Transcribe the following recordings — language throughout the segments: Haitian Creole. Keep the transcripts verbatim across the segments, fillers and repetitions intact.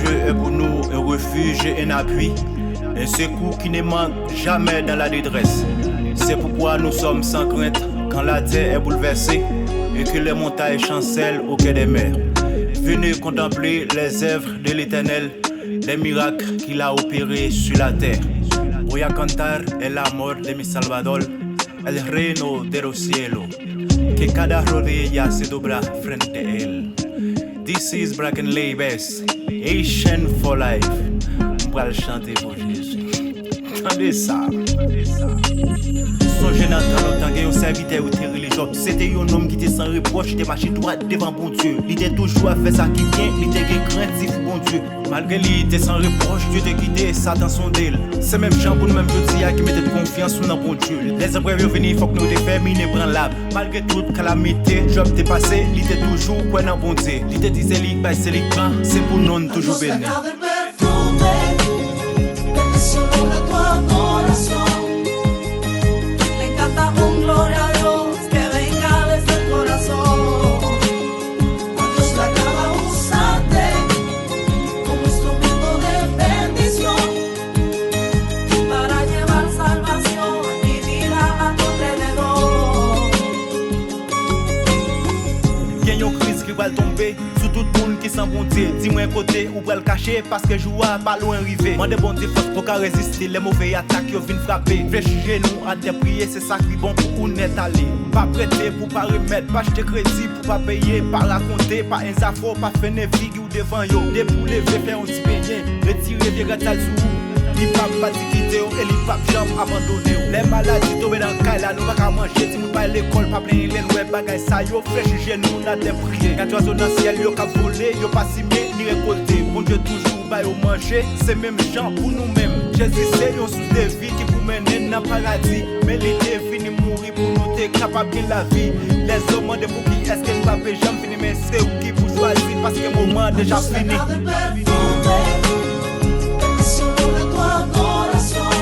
Dieu est pour nous un refuge et un appui, un secours qui ne manque jamais dans la détresse. C'est pourquoi nous sommes sans crainte quand la terre est bouleversée et que les montagnes chancellent au cœur des mers. Venez contempler les œuvres de l'Éternel, les miracles qu'il a opérés sur la terre. Voy a cantar el amor de mi Salvador, el reino de los cielos, que cada rodilla se dobla frente a él. This is Bracken Labes, Haitian for life. M pral chante pou Jezi. Tande sa. Sonje nan tan lontan, gen yon sèvitè yo te rele Jòb. Se te yon nonm ki te san repwòch, li te mache dwat devan Bondye. Li te toujou ap fè sa ki byen, li te gen krentif pou Bondye. Malgre li te san repwòch, Dye te kite Satan sonde l. Se menm jan pou nou menm jodi a ki mete konfyans nou nan Bondye. Lè zeprèv yo vini, fòk nou detèmine pran lab. Malgre tout kalamite Jòb te pase, li te toujou kwè nan Bondye. Li te di se li k bay, se li k pran, se pou non l toujou beni. Perfume, que solo de tu adoración. Me encanta un gloria a Dios que venga desde el corazón. Cuando la acaba usarte como instrumento de bendición para llevar salvación y vida a tu alrededor. Gen yon kriz ki pral tonbe sou tout moun ki san Bondye. Di mwen kote ou pral kache, paske jou a pa lwen rive. Mande Bondye fòs pou ka reziste lè move atak yo vin frape. Flechi jenou atè, priye, se sa ki bon pou ou nèt ale. Pa prete pou pa remèt, pa achte kredi pou pa peye, pa rakonte, pa enzafò, pa fennen figi w devan yo. Depi w leve, fè yon ti benyen, retire vye rad sal sou ou. Li p ap pati kite w e li p ap janm abandone w. Lè maladi tonbe nan kay la, nou pa ka manje, timoun pa al lekòl, pa plenyen lè n wè bagay sa yo. Flechi jenou n atè, priye. Gade zwazo nan syèl yo k ap vole, yo pa simen ni rekolte. Bondye toujou ba yo manje, se menm jan pou nou menm. Jezi se yon sous de vi ki pou mennen n nan paradi, men li te vini mouri pou nou te kapab gen lavi. Lèzòm mande pou ki èske n pa pe janm fini, men se ou ki pou chwazi, paske moman an deja fini. Solo de tu adoración,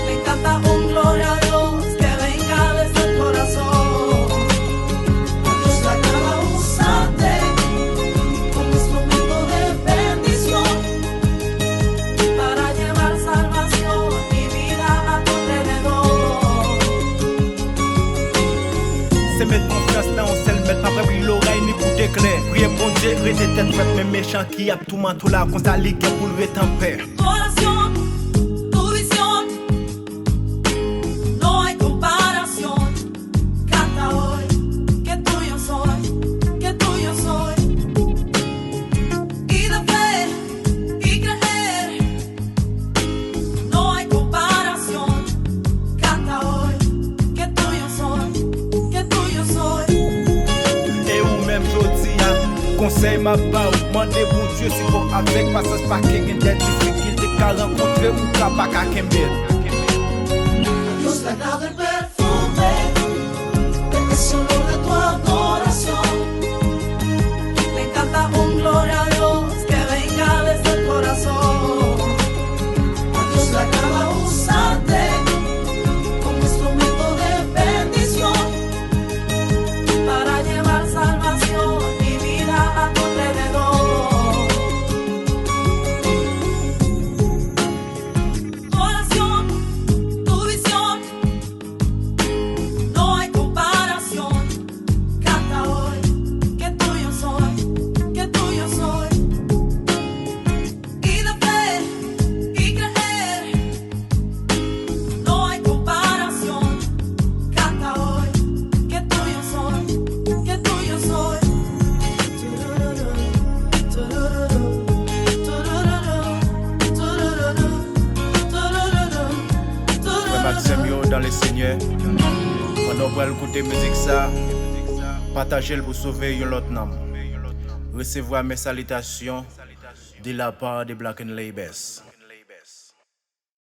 me encanta un gloria a Dios que venga desde el corazón. Cuando la acaba usarte como instrumento de bendición para llevar salvación y vida a tu alrededor. Se met konfyans nan yon sèl mèt, pa pran bri loray ni kout eklè. Priye Bondye, rete tèt frèt, men mechan ki ap toumante w la, konsa li gen pou l ret anpè. Tu oración, tu visión, no hay comparación. Canta hoy que tuyo soy, que tuyo soy. Y de fe y creer, no hay comparación. Canta hoy que tuyo soy, que tuyo soy. E ou menm jodi a, konsèy m ap ba w, mande Bondye sipò avèk pasyans, paske gen de difikilte k ka rankontre ou ka pa ka kenbe l. Dios le agrada el perfume, porque solo de tu adoración. Me encanta un gloria a Dios que venga desde el corazón. A Dios le agrada usarte como instrumento de bendición para llevar salvación y vida a tu alrededor. Tu oración, tu visión, no hay comparación. Canta hoy que tuyo soy, que tuyo soy. Y de fe y creer, no hay comparación. Canta hoy que tuyo soy, que tuyo soy. Frè m ak sè m yo dans le Seigneur, pandan w pral koute mizik sa, pataje l pou sove yon lòt nanm. Resevwa mes salutations de la part de Black and Labels.